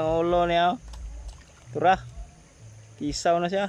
Ang ulo niya. Tura. Kisaw na siya.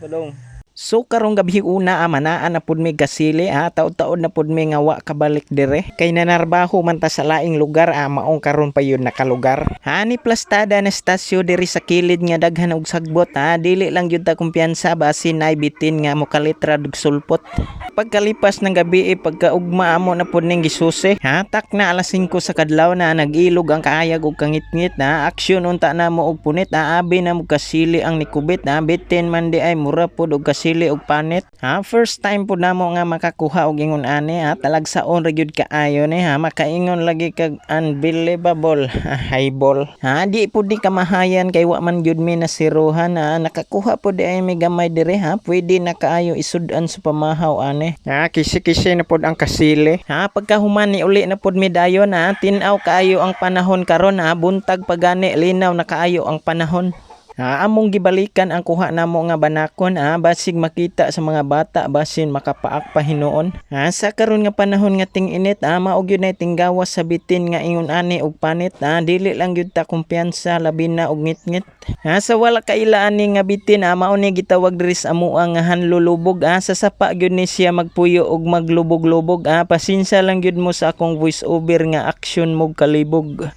Padong. So karong gabi una manaan na pud mi gasili ha, taod-taod na pud mi nga wa kabalik dire kay nanarbaho man ta sa laing lugar maong karon pa yun nakalugar. Ha ni plastada na estasyo diri sa kilid nga daghan og sagbot ha, dili lang gyud ta kumpiyansa basin nay bitin nga mokalitra og sulpot. Pagkalipas ng gabi pagkaugma amo na pud ning gisusi. Hatak na alas 5 sa kadlaw na nag-ilog ang kaayag og kangitngit na aksyon unta na mo og punit na abi na mo kasili ang nikubit na bitin man di ay mura pud og kasili og panit. Ha first time pud namo nga makakuha og ingon ani ha, talagsaon ra gyud kaayo ni ha, makaingon lagi kag unbelievable ha, highball. Ha di pud di kamahayan kay wa man gyud mi nasiruhan ha, nakakuha pud di ay mi gamay dire ha, pwede na kaayo isud-an sa pamahaw ani. Ha kisi-kisi na pud ang kasili. Ha pagkahuman ni uli na pud mi dayon ha, tin-aw kaayo ang panahon karon ha, buntag pagani linaw na kaayo ang panahon. Ha, among gibalikan ang kuha namo nga banakon ha, basig makita sa mga bata basin makapaak pa hinuon. Ha, sa karon nga panahon nga ting-init ha, mao gyud nay tinggawas sa bitin nga ingon ani og panit ha, dili lang gyud ta kumpiyansa labi na og ngitngit. Ha, sa wala kaila ani nga bitin ha, mao ni gitawag diri sa amoa nga hanlulubog ha, sa sapa gyud ni siya magpuyo og maglubog-lubog ha, pasensya lang gyud mo sa akong voice over nga action mo kalibog.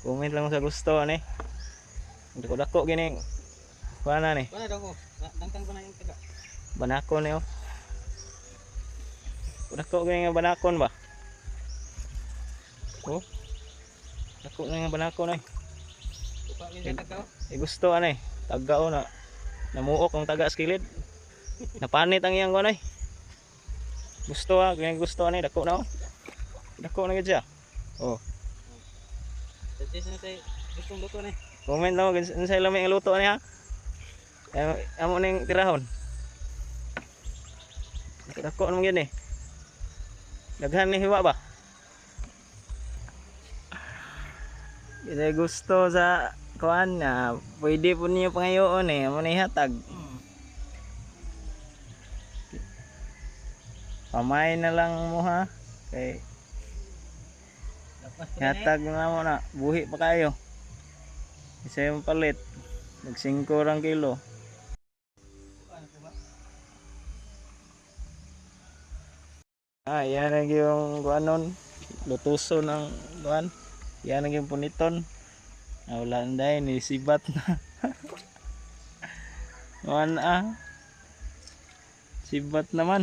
Comment lang sa gusto ani. Dako-dako gini. Kuha na ni. Wala daw ko. Dangtang ko na yung taga. Banakon ni oh. Dako gini nga banakon ba? Oh. Dako na nga banakon ay. Upa gyud sa taga. Eh gusto ani. Taga oh na. Namuok ang taga sa kilid. Napanit ang iyang kuan ay. Gusto ah, gini gusto ani dako na oh. Dako na gid siya. Oh. Sa na tay gustong luto ni. Comment lang unsay lami ang luto niya. Amo ning tirahon. Dako naman gyud ni. Daghan ni hiwa ba? Kasi gusto sa kuan na pwede po niyo pangayoon eh. Amo ni hatag. Pamay na lang mo ha. Kay Lapas ko na ni. hatag na mo na. Buhi pa kayo. Isa yung palit. Mag 5 rang kilo. Ano po ba? Ah, yan ang yung kuanon. Lutuso ng kuan. Yan ang yung puniton. Ah, wala na dahil, nisibat na. Kuan ah. Sibat naman.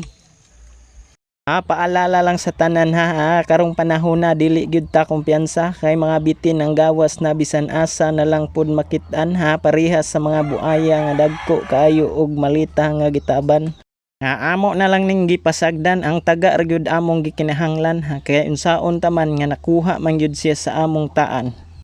Ah, paalala lang sa tanan ha, ha, karong panahon na dili gyud ta kumpiyansa kay mga bitin ang gawas na bisan asa na lang pud makit-an ha, parehas sa mga buaya nga dagko kaayo og malita nga gitaban. Ha, amo na lang ning gipasagdan ang taga ra gyud among gikinahanglan ha, kaya unsaon ta man nga nakuha man gyud siya sa among taan.